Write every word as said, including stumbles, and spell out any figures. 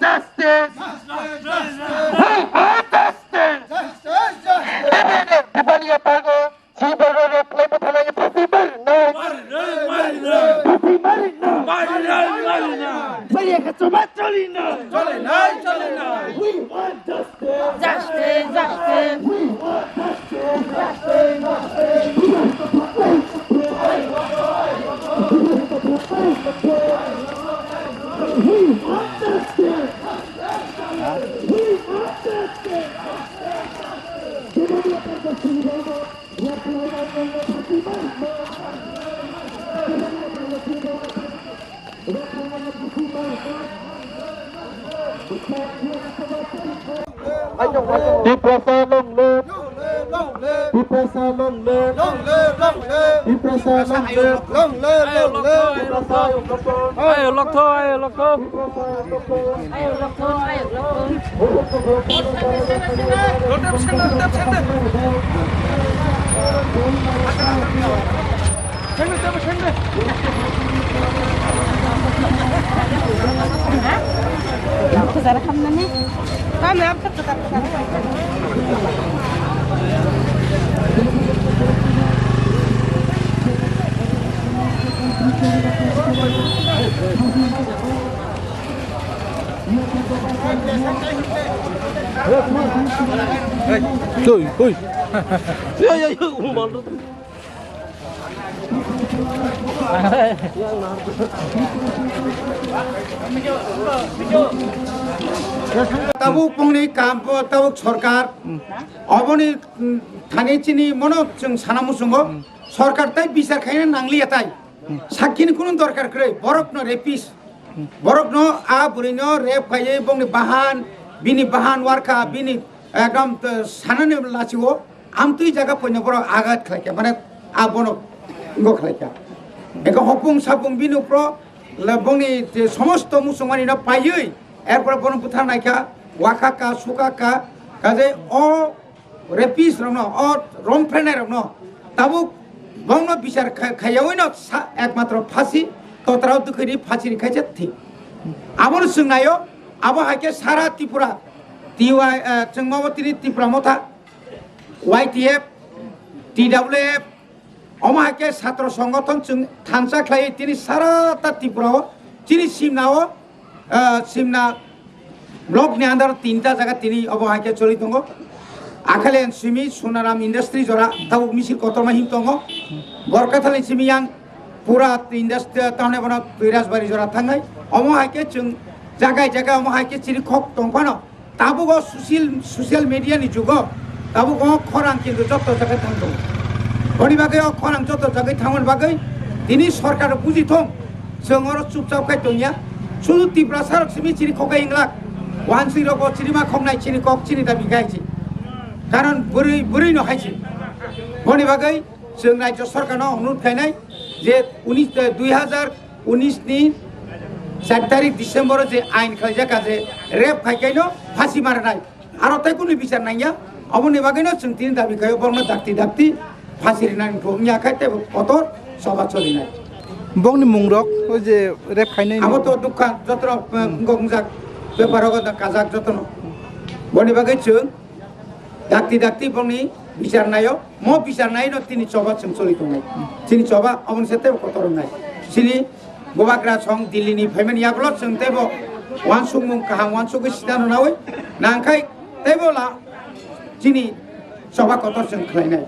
Justice! We want justice! Justice! Justice! Bipani ya pargo, si pargo, play pa thala ya pasi mar no. Pasi mar no. Bari ya ka chuma choli no. Choli nai, choli nai. We want justice! Justice, justice. We want justice! Justice, justice. Tiprasa long live! Tiprasa long live! Tiprasa long live! Tiprasa ayok lokthok, ayok lokthok. Oi, oi. Ya, ya, ya, umal. Tabuk bongni kam bo tabuk sorkar. Oboni, mm, thani chini mono chwng sana muchungo. Sorkar tai bichar khaina nangliya tai. Sakini kunu dorkar kwrwi. Borok no rapist. Borok no a bwrwi no rape khaiwi bongni bahan, bini bahan warkha, bini ekdom, eh, sanani lachio. Amtwi jaga poino borok agat khlaikha, mane abono ngo khlaikha. Eko hopung sapung bini upro le bongni je somosto muchungmani no paiwi, erpore bono butharnaikha, wakhakha, sukhakha, kaje o rapist rokno, o romphrenairokno tabuk bongno bichar kha-, khaiyawino sa-, ekmatro phasi, totrao dukhuini phasini khaisa thik. Abono chwngnaio, abo haikhe sara Tripura, T Y, eh, chwngmabo tini Tripura motha, Y T F, T W F, omo hai khe satro songothon chwng thansa khlaiwi tini sara ta Tripura o chini Simna o, ah, Simna block ni under o tinta jaga tini obo hai khe choli tongo. Akhalian simi Sunaram industry jora tabuk misil kotorma him tongo. Borkathal ni simi yang pura industry tamne bono Tuirasbari jora thangnai. Omo hai khe chwng jagai jaga omo hai khe chini khok tongphano. Tabuk o social, social media ni jugo tabuk o khorang kintu joto jaga thang tongo. Boni bagwi o khorang joto jaga thangmani bagwi tini sorkar buji thung, chwng oro chupchap khai tongya. Sudu Tiprasa rok simi chini khok inglak, wansui rok bo chini ma khoknai chini kok chini dabi khai chi. Karon bwrwi, bwrwi no hai chi. Boni bagwi chwng rajya sorkar no onurod khainai je unis, dui hazar unis ni char tarik December o je ain khlaijak je rape khai kaino phasi maranai. Aro tai kunu bichar nangya, aboni bagwi no chwng tini dabi khaio borokno dakti dakti phasi rinani wngya khai tei kotor choba cholinai. Bongni mungrok o je rape khainai abo to dukha jotono, eh, wngkok wngjak, bepar rogo da kajak jotono. Boni bagwi chwng dakti dakti bongni bichar naio. Mo bichar nai no tini choba chwng choli tongnai. Chini choba aboni se tebo kotor wngnai. Chini bubagra song Delhi ni phaimani yagulo chwng tebo wansukmung kaham wansugwi sida no nawi nangkhai tebo la chini choba kotor chwng khlainai.